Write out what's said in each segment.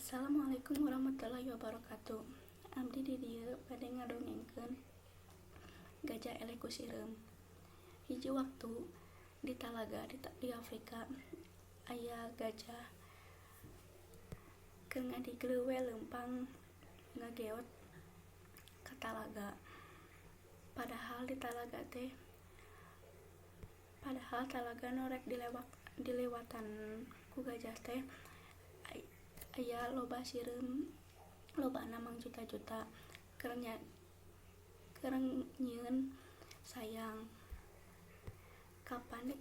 Assalamualaikum warahmatullahi wabarakatuh. Abdi di dieu bade ngadongengkeun gajah eleh ku sireum. Hiji waktu di talaga di Afrika aya gajah keur ngadigleu we leumpang ngageot ka talaga. Padahal di talaga teh padahal talaga nu rek dilewatan ku gajah teh aya loba sireum, lobana mangjuta-juta keur nyieun sayang. Kapan di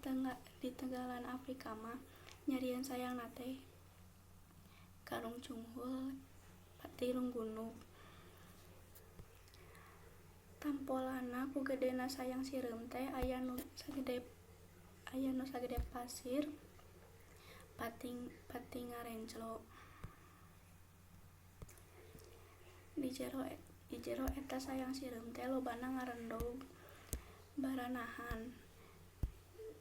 tegalan Afrika mah nyarieun sayangna teh karung cunghul tilung gunung. Tampolana ku gedena sayang sireum teh aya nu sagede pasir pati ngarenclo. Di jero eta sayang sireum teh lobana ngarendog baranahan.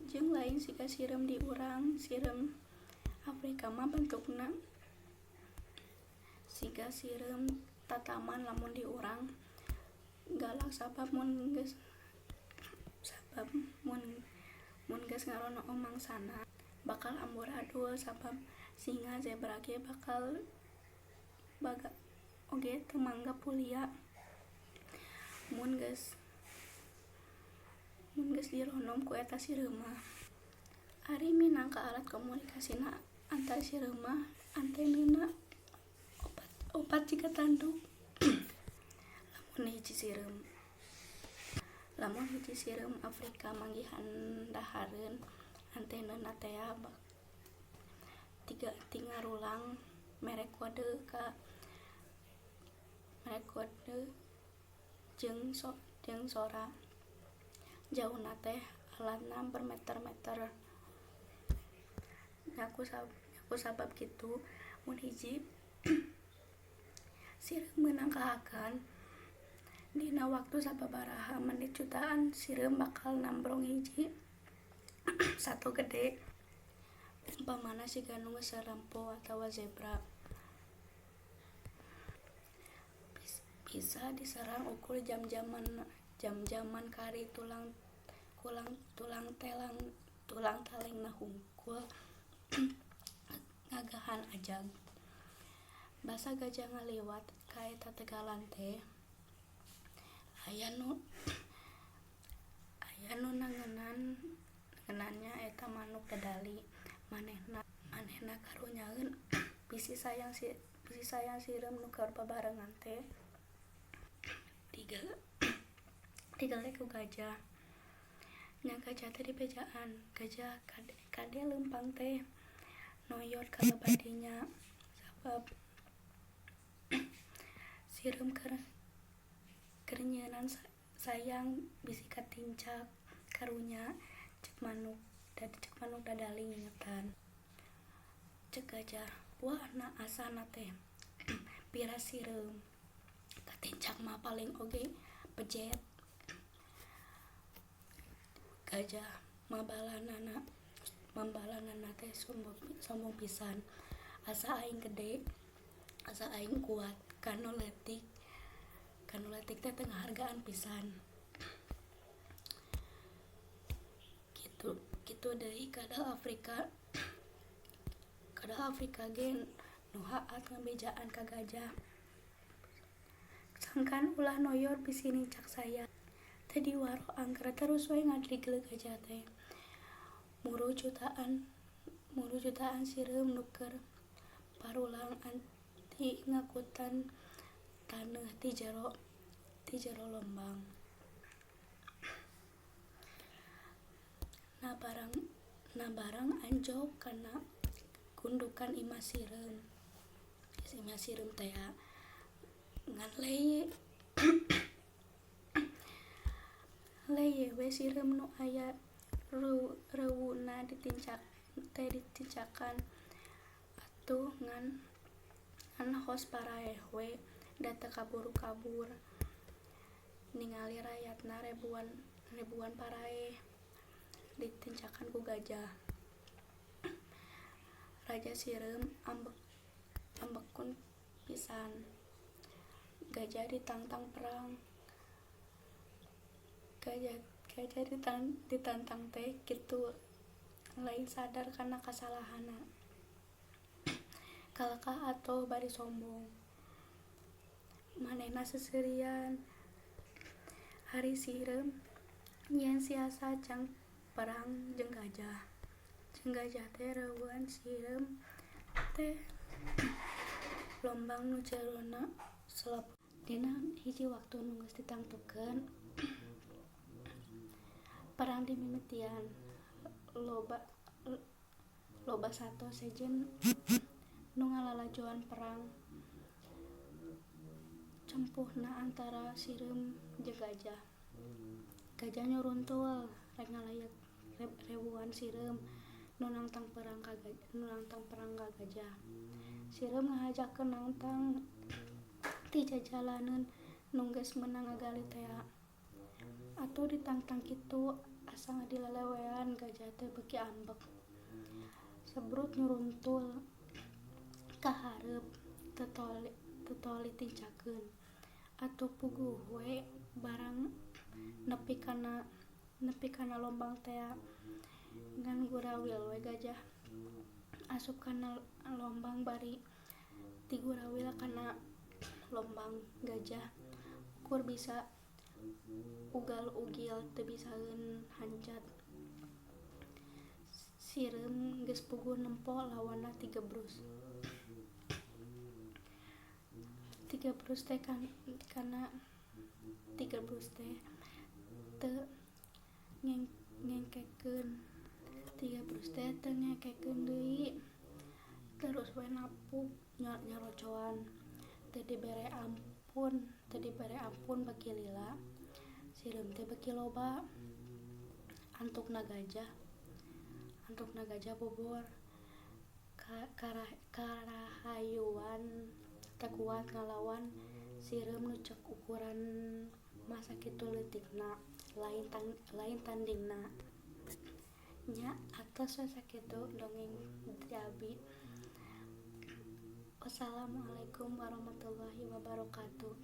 Jeung lain siga sireum di urang, sireum Afrika mah bentukna siga sireum tataman, lamun di urang galak sabab mun geus ngaronoom mangsana bakal amburadul sabab singa zebra ge bakal oge teu manggap pulia mun geus dironom ku eta sireum mah. Ari minangka alat komunikasina antar sireum mah antenena opat jiga tanduk. Lamun hiji sireum Afrika manggihan dahareun, antenena tea ti ngarulang mere kode jeung sora. Jauhna teh alatna bermeter-meter. Nya ku sabab kitu mun hiji sireum meunang kahakan dina waktu sababaraha menit jutaan sireum bakal nambrong hiji sato gede, umpamana siga nu geus sarampo atawa zebra. Bisa diserang ukur jam-jaman kari tulang talengna hungkul ngagahan ajag. Basa gajah ngaliwat ka eta tegalan teh aya nu nangenan nya eta manuk dadali. Manehna karunyaeun bisi sayang sireum nu keur babarengan teh digelek ku gajah. Nya gajah teh dibejaan, gajah kade leumpang teh noyot ka lebat dinya sabab sireum keur nyieunnan sayang bisi katincak karunya cek manuk dadali ngingetan. Cek gajah, wah na asana teh pira sireum katincak mah paling oge pejet. Gajah mabalanana teh sombong pisan, asa aing gede, asa aing kuat, kanu leutik teh teu ngahargaan pisan. Kitu deui kadal Afrika ge nu haat ngabejaan ka gajah. Sangkan ulah noyor bisi nincak sayang. Teu diwaro angker terus we ngadrigeul gajah teh. Muru jutaan sireum nu keur parulang anti ngakutan taneuh ti jero lombang. Na barang anjog kana gundukan imah sireum tea ngan leye we sireum nu aya reuwuna ditincakan atuh ngan hos paraeh we da teu kaburu-kabur ningali rayatna ribuan paraeh ditincakan ku gajah. Raja sireum ambekun pisan. Gajah ditantang perang. Gajah gajah ditantang teh kitu lain sadar kana kasalahanna. Kalakah atoh bari sombong. Manehna seuseurian. Ari sireum nyieun siasat jang perang jeung gajah. Jeung gajah teh reueun sireum teh lombang nu jerona selap. Dina hiji waktu nu geus ditangtukeun perang dimimitian. Loba loba sato sejen nu ngalalajoan perang cempuhna antara sireum jeung gajah. Gajah nyuruntul rek ngalayak rewuan sireum nu nangtang perang ka gajah. Sireum ngahajakeun nangtang ti jajalaneun nu geus meunang ngagali tea. Atuh ditangtang kitu asa dilelewean gajah teh beuki ambek. Sebrut nyuruntul ka hareup teu toli tincakeun. Atuh puguh we barang nepi kana lombang tea ngan gurawil we gajah asup kana lombang bari tigurawil kana lombang gajah ukur bisa ugal-ugil teu bisaeun hanjat. Sireum geus puguh nempo lawanna tigebrus. Tigebrus teh kana tigebrus teh teu ngengkekeun. Tigebrus teh teu ngengkekeun deui. Terus we napuk nyarocoan. Teu dibere ampun beuki lila. Sireum teh beuki loba. Antukna gajah bobor. Karahayuan teu kuat ngalawan sireum nu cek ukuran mah sakitu leutikna lain tandingna. Nya atos we sakitu dongeng ti abi. Wassalamualaikum warahmatullahi wabarakatuh.